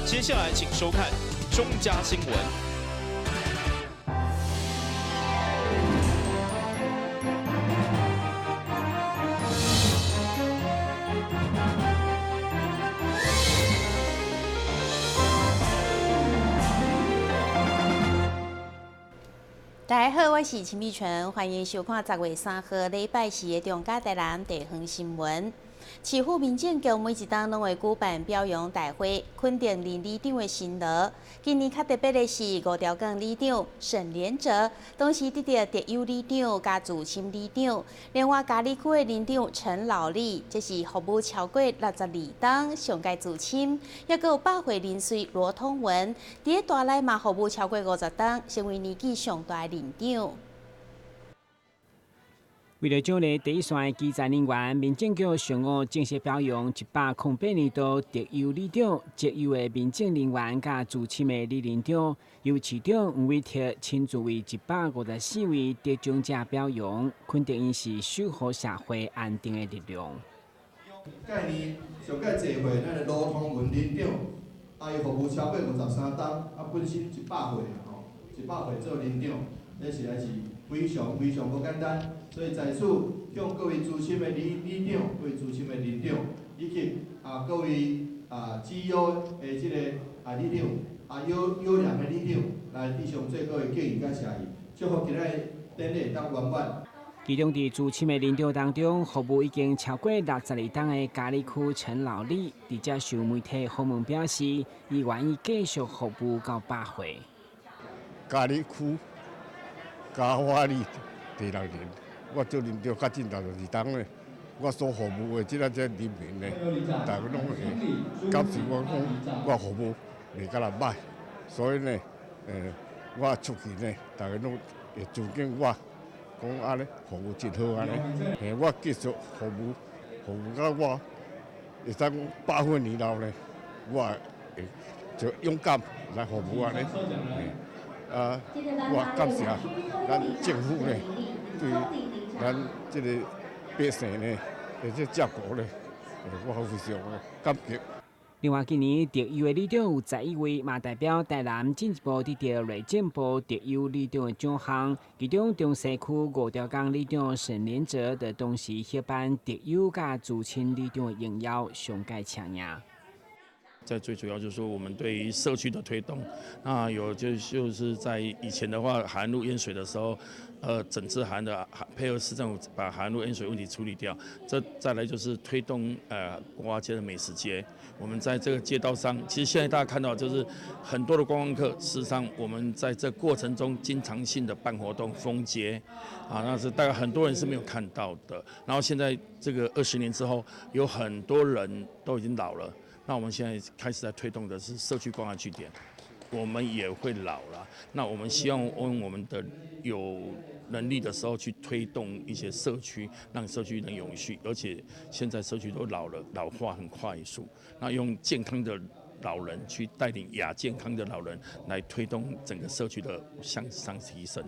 接下來請收看中嘉新聞。大家好，我是陳美純，歡迎收看10月3號禮拜四的中嘉台南地方新聞。市府民政局每一冬攏會舉辦表揚大會，肯定鄰里長的辛勞。今年較特別的是，五條港里長沈連哲，同時得著特優里長佮資深里長。另外，嘉里區的里長陳老利，這是服務超過62冬，上蓋資深，抑閣有百歲人瑞羅通文，佇咧大內嘛服務超過50冬，成為年紀上大的里長。為了獎勵第一線的基層人員，民政局上午正式表揚108年度特優里長、績優的民政人員佮資深的里鄰長，由市長黃偉哲親自為154位得獎者表揚，肯定𪜶是守護社會安定的力量。今年上蓋濟歲，咱的羅通文里長，啊，伊服務超過53冬，啊，本身100歲吼，100歲做里長，這實在是非常非常無簡單。所以在此向各位資深的里里長、各位資深的里長，以及啊各位啊資優的這個啊里長、啊優優良的里長，來致上最高的敬意佮謝意，祝福今仔日典禮會當圓滿。其中佇資深的里長當中，服務已經超過62冬的嘉里區陳老利，佇接受媒體訪問表示，伊願意繼續服務到100歲。嘉里區嘉華里第六年，我做里長較近62冬咧，我所服務的這個這人民咧，大家攏會感謝我講，我服務袂甲人歹，所以呢，我出去呢，大家攏會尊敬我，講按呢服務真好按呢，我繼續服務，服務到我會使講百歲年老咧，我會就勇敢來服務按呢。啊，我感謝咱政府呢，對咱這個百姓呢，的這照顧呢，我非常感激。另外，今年特優的里長有11位，嘛代表台南進一步得著內政部特優里長的獎項。其中，中西區五條港里長沈連哲就同時獲頒特優佮資深里長的榮耀，上蓋請贏。在最主要就是說，我們對於社區的推動，那有就是在以前的話，海岸路淹水的時候，整治海岸的配合市政府把海岸路淹水問題處理掉。這再來就是推動國華街的美食街。我們在這個街道上，其實現在大家看到就是很多的觀光客。事實上，我們在這過程中經常性的辦活動封街，啊，那是大概很多人是沒有看到的。然後現在這個20年之後，有很多人都已經老了。那我們現在開始在推動的是社區關懷據點，我們也會老了。那我們希望用我們的有能力的時候去推動一些社區，讓社區能永續。而且現在社區都老了，老化很快速。那用健康的老人去帶領亞健康的老人來推動整個社區的向上提升。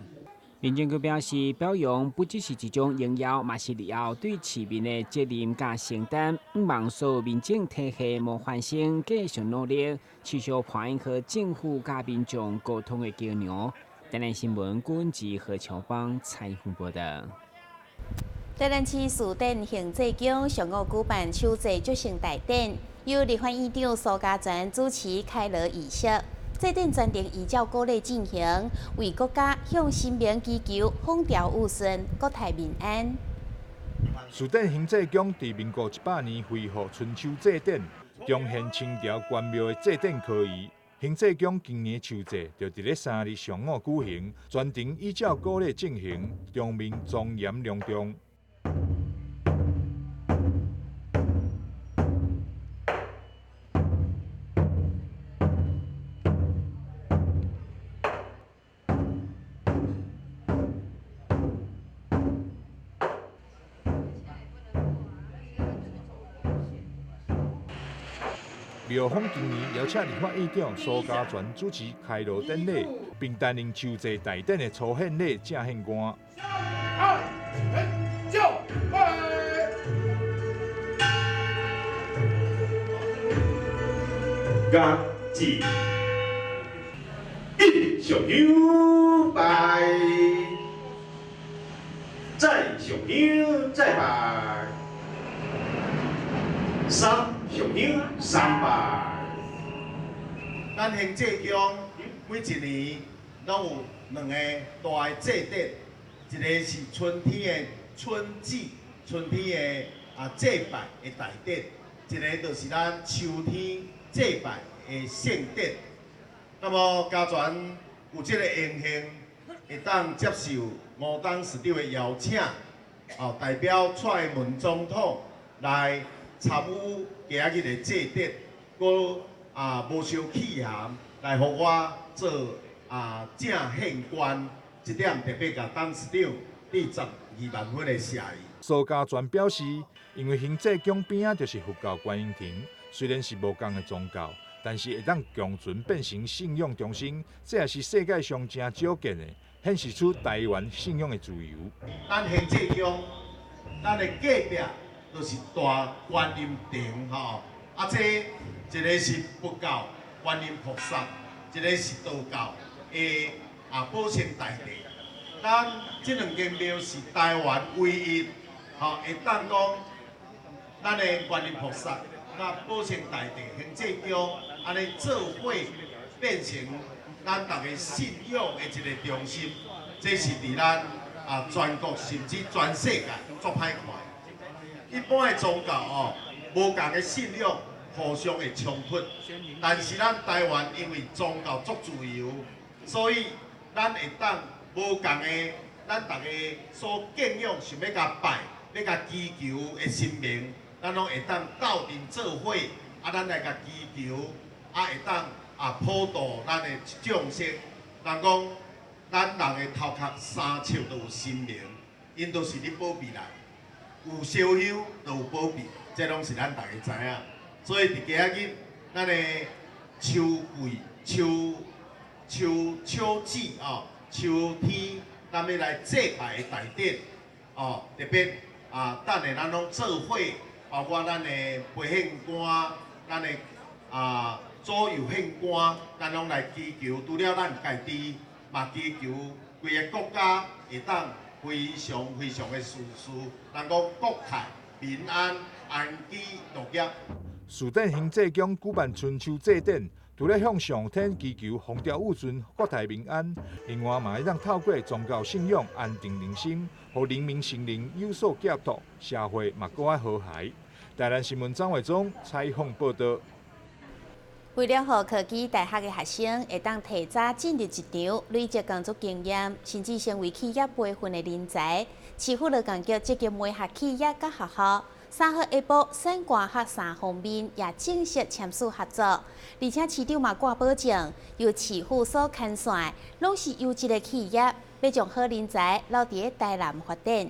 民政局表示，表揚不只是一種榮耀，嘛是日後對市民的責任佮承擔。向望所有民政體系模範生繼續努力，持續扮演好政府佮民眾溝通的橋梁。台南新聞軍志何喬邦採訪報導。台南市士典行濟宮上午舉辦秋祭祝聖大典，由立法院長蘇嘉全主持開鑼儀式。祭典全程依照古禮進行，為國家向神明祈求風調雨順、國泰民安。士典行濟宮佇民國100年恢復春秋祭典，重現清朝關廟的祭典科儀。行濟宮今年秋祭就佇咧3日上午舉行，全程依照古禮進行，場面莊嚴隆重。廟方今年邀請立法院長蘇嘉全主持開鑼典禮，並擔任秋祭大典的初獻禮正獻官。甲一上香拜，再上香再拜，三上香三拜。咱行濟宮每一年攏有兩个大的祭典，一个是春天的春祭，春天的祭拜的大典；一个就是咱秋天祭拜的盛典。那麼嘉泉有這个榮幸，會當接受吳董事長的邀請，代表蔡英文總統來參與今仔日的祭典，閣無收氣函來予我做正獻官，這點特別共董事長致12萬分的謝意。蘇嘉全表示，因為行濟宮邊仔就是佛教觀音亭，雖然是無仝的宗教，但是會當共存變成信仰中心，這也是世界上誠少見的，顯示出台灣信仰的自由。咱行濟宮，咱的隔壁就是大觀音亭吼，這一个是佛教觀音菩薩，一个是道教的保生大帝。咱這兩間廟是台灣唯一，會當講咱的觀音菩薩、佮保生大帝行濟宮，按呢做伙變成咱逐家信仰的一个中心，這是佇咱全國甚至全世界足歹看的。一般的宗教哦，無仝的信仰互相會衝突，但是咱台灣因為宗教足自由，所以咱會當無仝的，咱逐家所敬仰、想欲共拜、欲共祈求的神明，咱攏會當鬥陣做伙，咱來共祈求，會當普度咱的眾生。人講，咱人的頭殼3尺都有神明，𪜶都是咧保庇咱。有燒香就有保庇，這攏是咱逐家知影。所以佇今仔日，咱的秋季、秋秋秋季哦，秋天，咱欲來祭拜的大典哦，特別等下咱攏做伙，包括咱的陪獻官、咱的左右獻官，咱攏來祈求，除了咱家己，嘛祈求規个國家會當非常非常的順遂，人講國泰民安、安居樂業。士典行濟宮舉辦春秋祭典，除了向上天祈求風調雨順、國泰民安，另外嘛會當透過宗教信仰安定人心，予人民心靈有所寄託，社會嘛閣較和諧。台南新聞張偉忠採訪報導。為了予科技大學的學生會當提早進入職場，累積工作經驗，甚至成為企業培訓的人才，市府勞工局積極媒合企業佮學校。3號下晡，產官學三方面也正式簽署合作，而且市長嘛掛保證，由市府所牽線，攏是優質的企業，欲將好人才留佇台南發展。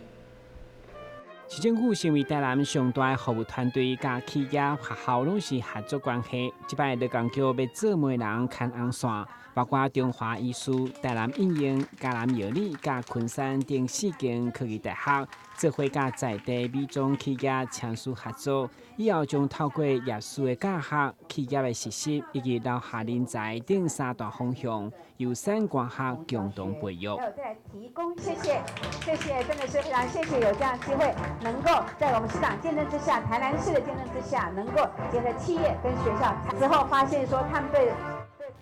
市政府成為台南上大的服務團隊，佮企業、學校攏是合作關係。這擺勞工局欲做媒人牽紅線，包括中華醫師、台南應用、嘉南藥理、佮昆山等四間科技大學，做伙佮在地美妝企業簽署合作，以後將透過業師的教學、企業的實習以及留下人才等三大方向，由產官學共同培育。再提供，謝謝，謝謝，真的是非常謝謝有這樣機會，能夠在我們市長見證之下，台南市的見證之下，能夠結合企業跟學校之後，發現說他們對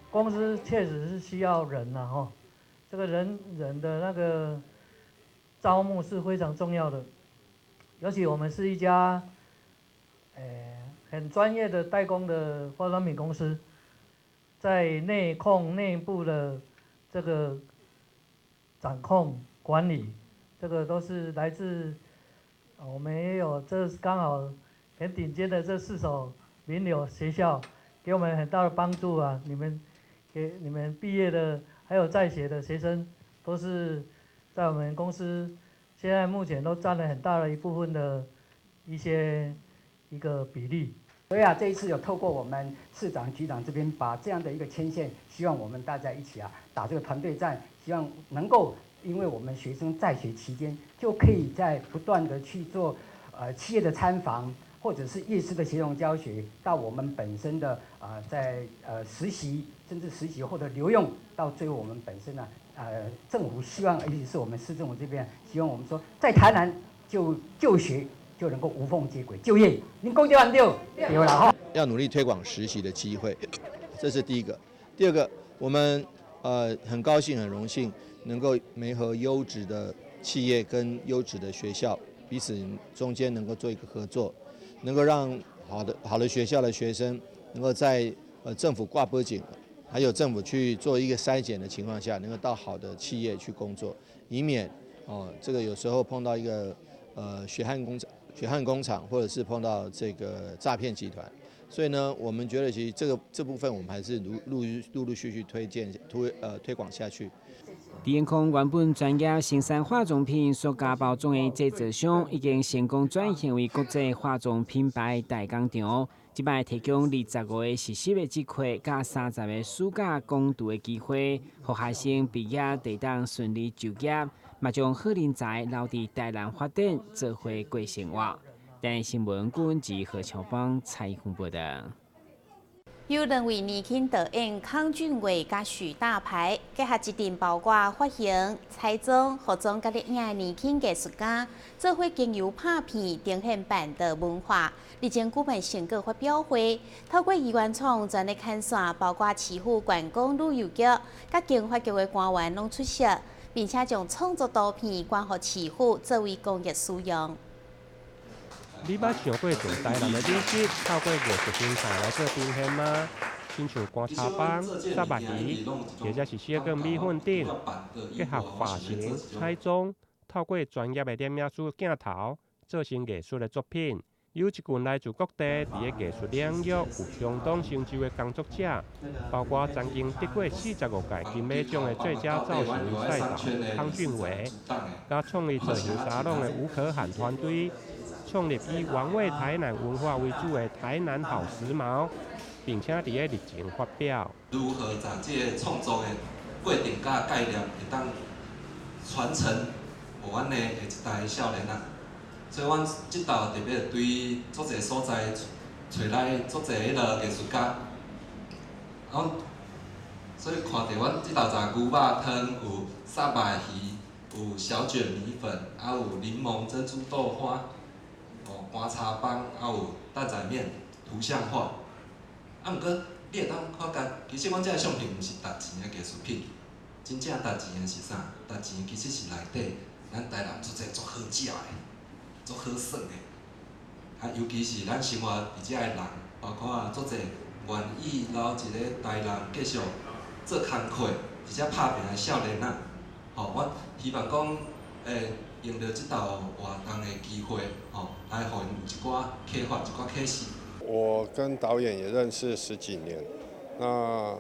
公司確實是需要人呐，吼，這個人的那個招募是非常重要的，尤其我們是一家，很專業的代工的化妝品公司，在內控內部的這個掌控管理，這個都是來自我們也有，這剛好很頂尖的這四所名流學校，給我們很大的幫助啊！你們給你們畢業的，還有在學的學生，都是在我們公司，現在目前都佔了很大的一部分的一些一個比例。所以啊，這一次有透過我們市長、局長這邊把這樣的一個牽線，希望我們大家一起啊打這個團隊戰，希望能夠因為我們學生在學期間就可以在不斷的去做企業的參訪。或者是業師的協同教學，到我們本身的在實習，甚至實習後的留用，到最後我們本身呢，政府希望，尤其是我們市政府這邊，希望我們說，在台南就學就能夠無縫接軌就業。您講對毋對？對啦。要努力推廣實習的機會，這是第一個。第二個，我們很高興、很榮幸能夠媒合優質的企業跟優質的學校，彼此中間能夠做一個合作，能夠讓好的學校的學生能夠在政府掛保證，還有政府去做一個篩檢的情況下，能夠到好的企業去工作，以免哦這個有時候碰到一個血汗工廠，或者是碰到這個詐騙集團。所以呢，我們覺得其實這部分我們還是陸陸續續推薦推呃推廣下去。電控原本專業生產化妝品塑膠包裝的製造商，已經成功轉型為國際化妝品牌代工廠。這擺提供25個實習的職缺，佮30個暑假工讀的機會，予學生畢業就當順利就業，嘛將好人才留佇台南發展，做伙過生活。台新聞顧及何秋芳採訪報道。有兩位年輕導演康俊偉佮許大牌，結合一陣包括髮型、彩妝、服裝佮攝影的年輕藝術家，做伙經由拍片呈現辦桌文化。日前舉辦成果發表會，透過藝原創專業牽線，包括市府觀光旅遊局、佮經發局的官員攏出席，並且將創作圖片捐予市府作為公益使用。你捌想過將台南的美食透過藝術形態來做呈現嗎？親像乾炒枋、虱目魚，或者是小卷米粉等，結合髮型、彩妝，透過專業的攝影師鏡頭，做成藝術的作品。有一群來自各地佇个藝術領域有相當成就的工作者，包括曾經得過45屆金馬獎的最佳造型賽導康俊偉，佮創立造型沙龍的吳可罕團隊，創立以玩味台南文化為主的台南好時髦，並且佇个日前發表。如何將這个創作的過程佮概念會當傳承予阮的下一代的少年仔？所以，阮這道特別對足濟所在揣來足濟彼个藝術家，阮所以看著阮這道就牛肉湯，有虱目魚，有小卷米粉，啊有檸檬珍珠豆花，哦乾炒枋，啊有擔仔麵，圖像化。啊，毋過你會當發覺，其實阮這个相片毋是值錢的藝術品，真正值錢的是啥？值錢其實是內底咱台南足濟足好食的。足好耍的，啊，尤其是咱生活佇遮的人，包括足濟願意留佇咧台南繼續做工課，佇遮拍拚的少年仔，吼，我希望講，用著這道活動的機會，吼，來予𪜶有一寡啟發，一寡啟示。我跟導演也認識十幾年，那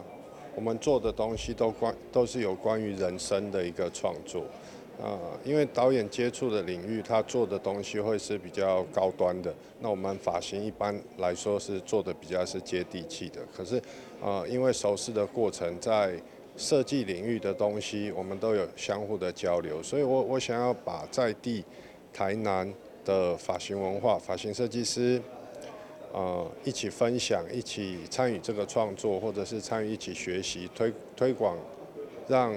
我們做的東西都是有關於人生的一個創作。啊，因為導演接觸的領域，他做的東西會是比較高端的。那我們髮型一般來說是做的比較是接地氣的。可是，因為熟識的過程，在設計領域的東西，我們都有相互的交流。所以我想要把在地台南的髮型文化、髮型設計師，一起分享，一起參與這個創作，或者是參與一起學習、推廣，讓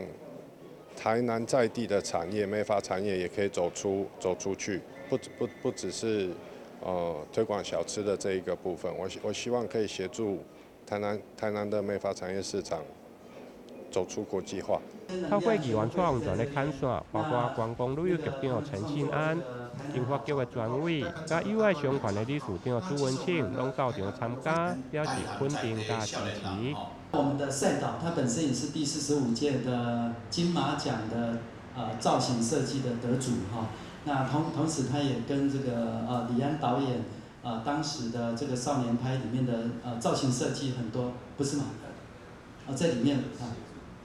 台南在地的產業、美髮產業也可以走出去，不只是推廣小吃的這一個部分。我希望可以協助台南的美髮產業市場走出國際化。透過藝原創團的牽線，包括觀光旅遊局長陳信安、經發局的專委、佮友愛商團的理事長朱文慶，攏到場參加，表示肯定佮支持。我們的賽導，他本身也是第45屆的金馬獎的造型設計的得主哈。那同時，他也跟這個李安導演當時的這個少年派裡面的造型設計很多，不是嗎？啊，在裡面啊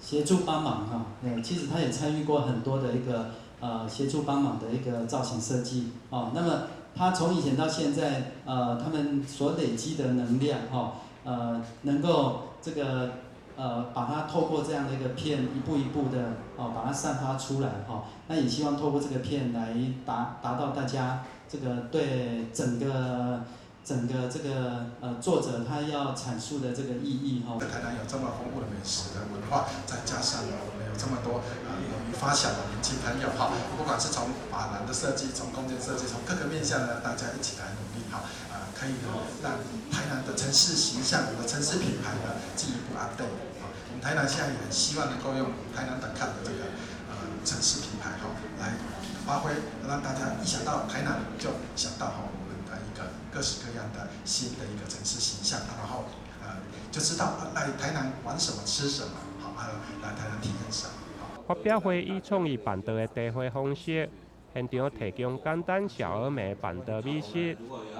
協助幫忙哈。其實他也參與過很多的一個協助幫忙的一個造型設計哦。那麼他從以前到現在，他們所累積的能量哈，能夠這個把它透過這樣的一個片，一步一步的哦，把它散發出來哈。那也希望透過這個片來達到大家這個對整個整个这个作者他要阐述的这个意义哈。在台南有這麼豐富的美食的文化，再加上呢，我們有這麼多勇於發想的年輕朋友哈，不管是從法蘭的設計，從空間設計，從各個面向呢，大家一起來努力哈，可以呢讓台南的城市形象、我們的城市品牌呢進一步 update。我們台南現在也很希望能夠用台南.com的這個城市品牌哈來發揮，讓大家一想到台南就想到哈。各式各樣的新的一個城市形象，然後就知道來台南玩什麼、吃什麼，好啊，來台南體驗什麼。發表會以創意辦桌的茶會方式，現場提供簡單小而美辦桌美食。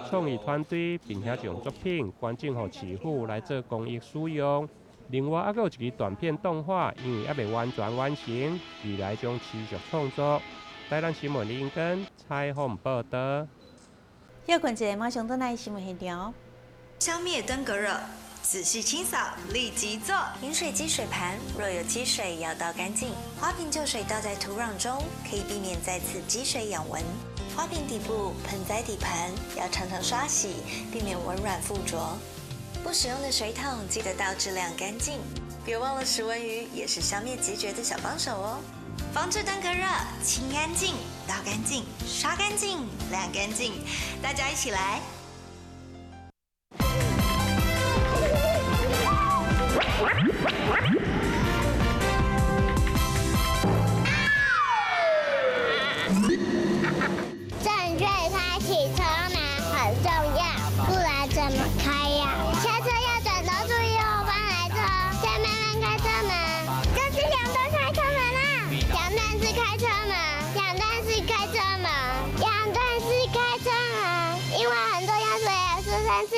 創意團隊並且將作品捐贈予市府來做公益使用。另外，還閣有一支短片動畫，因為猶未完全完成，未來將持續創作。台南新聞林根採訪報導。休困一下，馬上轉來新聞現場。消滅登革熱，仔細清掃，立即做。飲水機水盤若有積水，要倒乾淨。花瓶舊水倒在土壤中，可以避免再次積水養蚊。花瓶底部、盆栽底盤要常常刷洗，避免蚊卵附着。不使用的水桶記得倒置晾乾淨。別忘了食蚊魚也是消滅孑孓的小幫手哦。防治登革熱，清乾淨，倒乾淨，刷乾淨，晾乾淨，大家一起來。正確開啟車門很重要，不然怎麼開呀？下車要轉頭注意後方來車，再慢慢開車門，這是兩段開車門啦，兩段式開車門，兩段式開車門，兩段式開車門，因為很重要，所以要說三次。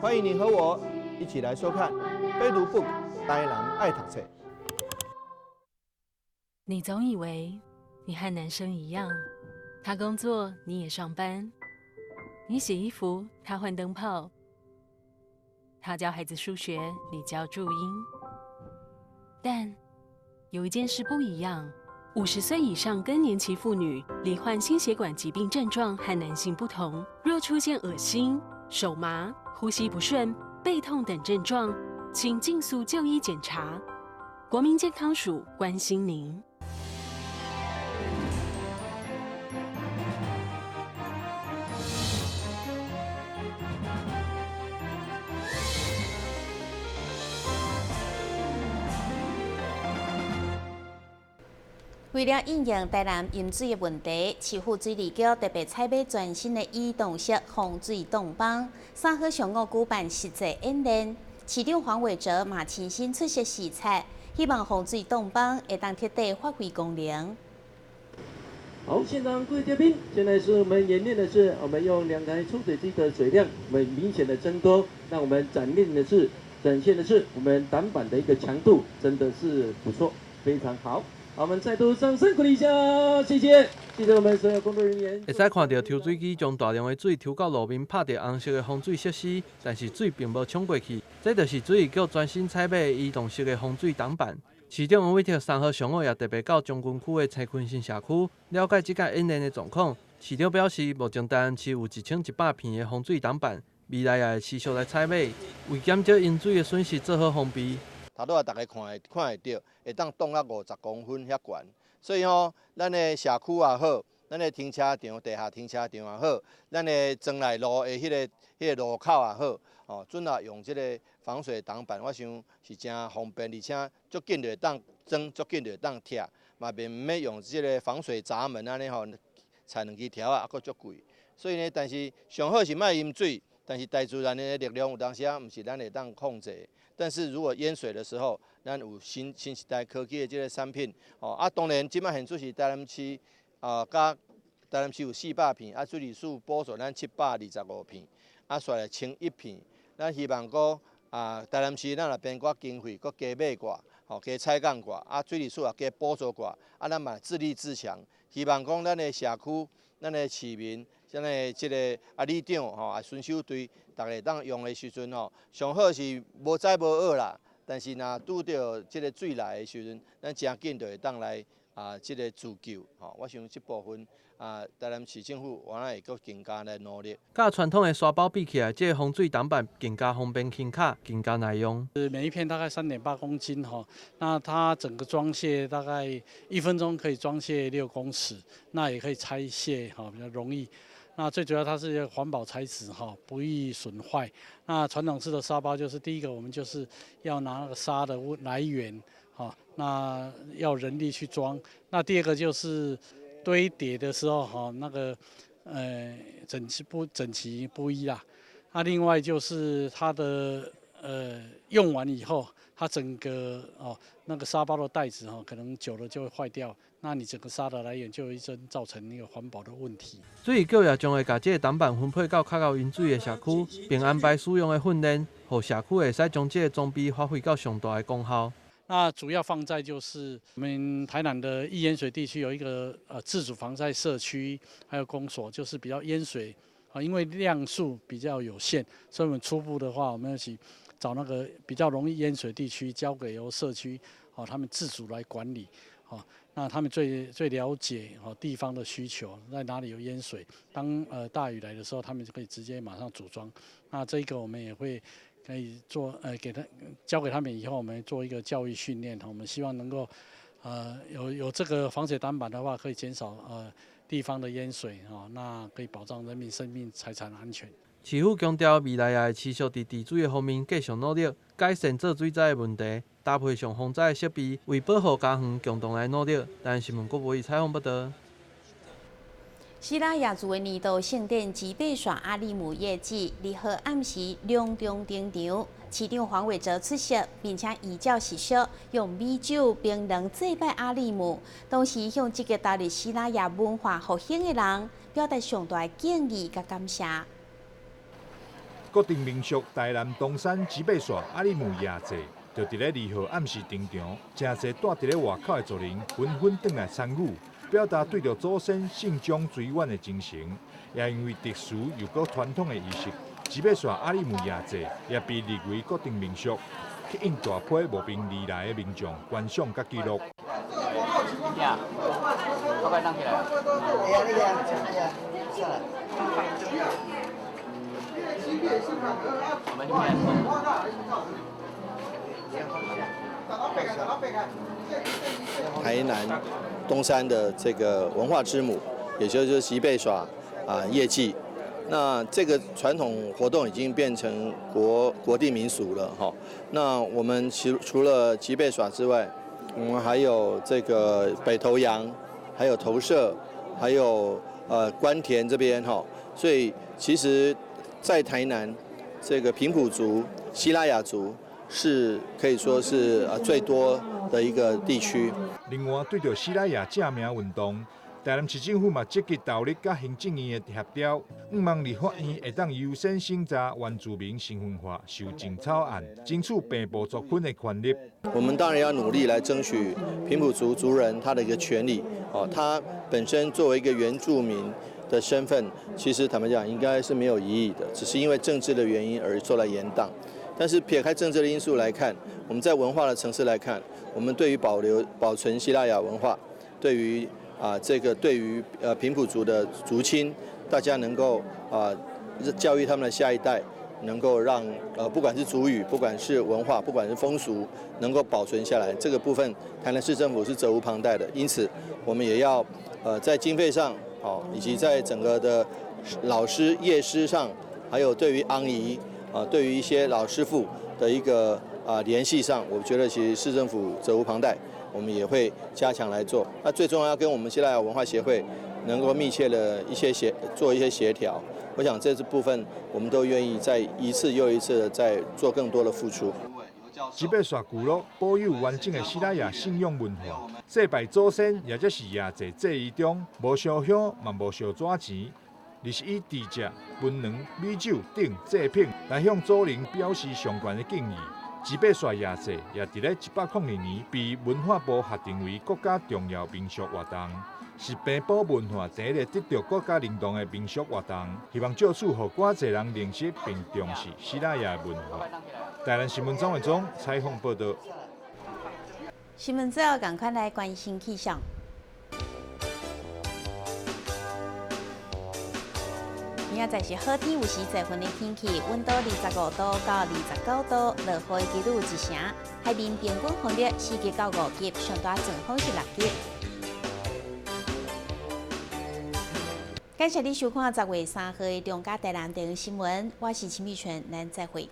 歡迎你和我一起來收看《非讀 book 台南愛讀冊》。你總以為你和男生一樣，他工作你也上班，你洗衣服他換燈泡，他教孩子數學你教注音。但有一件事不一樣：50歲以上更年期婦女罹患心血管疾病症狀和男性不同，若出現噁心、手麻、呼吸不順、背痛等症狀，請盡速就醫檢查。國民健康署關心您。為了應應台南淹水的問題，市府水利局特別採買全新的移動式防水擋板，3號上午舉辦實際演練。市長黃偉哲、馬清新出席視察，希望防水擋板會當徹底發揮功能。好，現場各位嘉賓，現在是我們演練的是，我們用2台抽水機的水量，我們明顯的增多，那我們展現的是我們擋板的一個強度，真的是不錯，非常好。好，我們再度掌聲鼓勵一下，謝謝，謝謝我們所有工作人員。會使看到抽水機將大量的水抽到路面，拍著紅色的防水設施，但是水並無衝過去。這就是水利局全新採買的移動式的防水擋板。市長黃偉哲3號上午也特別到將軍區的青坤新社區了解這屆演練的狀況。市長表示，目前台南市有1100片的防水擋板，未來也會持續來採買，為減少淹水的損失做好防備。頭拄仔大家看會著，會當擋到50公分遐懸，所以吼，咱的社區也好，咱的停車場、地下停車場也好，咱的庄內路的彼個路口也好，哦，準啊用這個防水擋板，我想是誠方便，而且足緊就會當裝，足緊就會當拆，嘛袂毋免用這個防水閘門按呢吼，拆兩支條仔，猶閣足貴。所以呢，但是上好是莫淹水，但是大自然的力量有當時仔毋是咱會當控制。但是如果淹水的時候，咱有新時代科技的這個產品，哦啊，當然這擺現出是台南市啊，佮台南市有400片，啊，水利署補助咱725片，啊，煞來11片。咱希望講啊，台南市咱若編寡經費，閣加買寡，吼，加採購寡，啊，水利署也加補助寡，啊，咱嘛自立自強，希望講咱的社區、咱的市民、咱的這個啊里長吼，啊巡守隊，逐家當用的時陣吼，上好是無災無厄啦。但是若拄著這个水來的時陣，咱誠緊就會當來啊，這个自救吼。我想這部分啊，台南市政府原來會閣更加來努力。佮傳統的沙包比起來，這个防水擋板更加方便輕巧，更加耐用。每一片大概3.8公斤哈，那它整個裝卸大概1分鐘可以裝卸6公尺，那也可以拆卸哈，比較容易。那最主要它是一個環保材質哈，不易損壞。那傳統式的沙包就是第一個，我們就是要拿那個沙的來源，哈，那要人力去裝。那第二個就是堆疊的時候哈，那個整齊不整齊不一啦。那另外就是它的用完以後，它整個哦那個沙包的袋子哈，可能久了就會壞掉。那你整個沙的來源就會造成那個環保的問題。水利局也將會共這个擋板分配到較𠢕淹水的社區，並安排使用的訓練，予社區會使將這个裝備發揮到上大的功效。那主要放在就是我們台南的易淹水地區有一個自主防災社區，還有公所，就是比較淹水啊，因為量數比較有限，所以我們初步的話，我們要去找那個比較容易淹水地區，交給由社區哦他們自主來管理。哦，那他們最最了解哦地方的需求，在哪裡有淹水，當大雨來的時候，他們就可以直接馬上組裝。那這個我們也會可以做給他交給他們以後，我們做一個教育訓練。我們希望能夠有這個防水擋板的話，可以減少地方的淹水哦，那可以保障人民生命財產安全。市府強調，未來也會持續佇治水的方面繼續努力，改善做水災的問題，搭配上防災的設備，為保護家園共同來努力。台新聞郭博儀採訪報導。西拉雅族的年度盛典吉貝耍阿里姆夜祭，2號暗時隆重登場。市長黃偉哲出席，並且依照習俗用米酒、檳榔祭拜阿里姆，同時向積極投入西拉雅文化復興的人表達上大的敬意佮感謝。國定民俗台南東山吉貝耍阿里姆夜祭，就佇咧2號暗時登場，誠濟蹛佇咧外口的族人紛紛轉來參與，表達對著祖先慎終追遠的精神。也因為特殊又閣傳統的儀式，吉貝耍阿里姆夜祭也被列為國定民俗，吸引大批慕名而來的民眾觀賞佮記錄。台南東山的這個文化之母，也就是吉貝耍啊夜祭，那這個傳統活動已經變成國定民俗了哈。那我們除了吉貝耍之外，我們還有這個北投洋，還有投射，還有官田這邊哈。所以其實，在台南這個平埔族、西拉雅族是可以說是最多的一個地區。另外，對著西拉雅正名運動，台南市政府嘛積極投入佮行政院的協調，向望立法院會當優先審查原住民身份法修正草案，爭取平埔族群的權利。我們當然要努力來爭取平埔族族人他的一個權利。哦，他本身作為一個原住民的身份，其實坦白講應該是沒有異議的，只是因為政治的原因而做了延宕。但是撇開政治的因素來看，我們在文化的層次來看，我們對於保留、保存西拉雅文化，對於這個對於平埔族的族親，大家能夠教育他們的下一代，能夠讓不管是族語、不管是文化、不管是風俗，能夠保存下來，這個部分台南市政府是責無旁貸的。因此，我們也要在經費上，以及在整個的老師業師上，還有對於昂姨啊，對於一些老師傅的一個聯繫上，我覺得其實市政府責無旁貸。我們也會加強來做。那最重要要跟我們西拉雅文化協會能夠密切的一些做一些協調。我想這部分我們都願意再一次又一次的再做更多的付出。吉貝耍聚落保有完整的西拉雅信仰文化，祭拜祖先也則是夜祭祭儀中，無燒香嘛無燒紙錢，而是以豬隻、檳榔、米酒等祭品來向祖靈表示上懸的敬意。吉貝耍夜祭也佇咧102年被文化部核定為國家重要民俗活動。是平埔文化第一个得著國家認同的民俗活動，希望藉此予閣濟人認識並重視西拉雅文化。台南新聞總會總採訪報導。新聞最後，趕快來關心氣象。明仔載是好天，有時濟雲的天氣，溫度25度到29度，落雨的幾率一成。海面平均風力4級到5級，上大陣風是6級。感謝你收看10月3號的中嘉台南電視新聞，我是秦美泉，咱再會。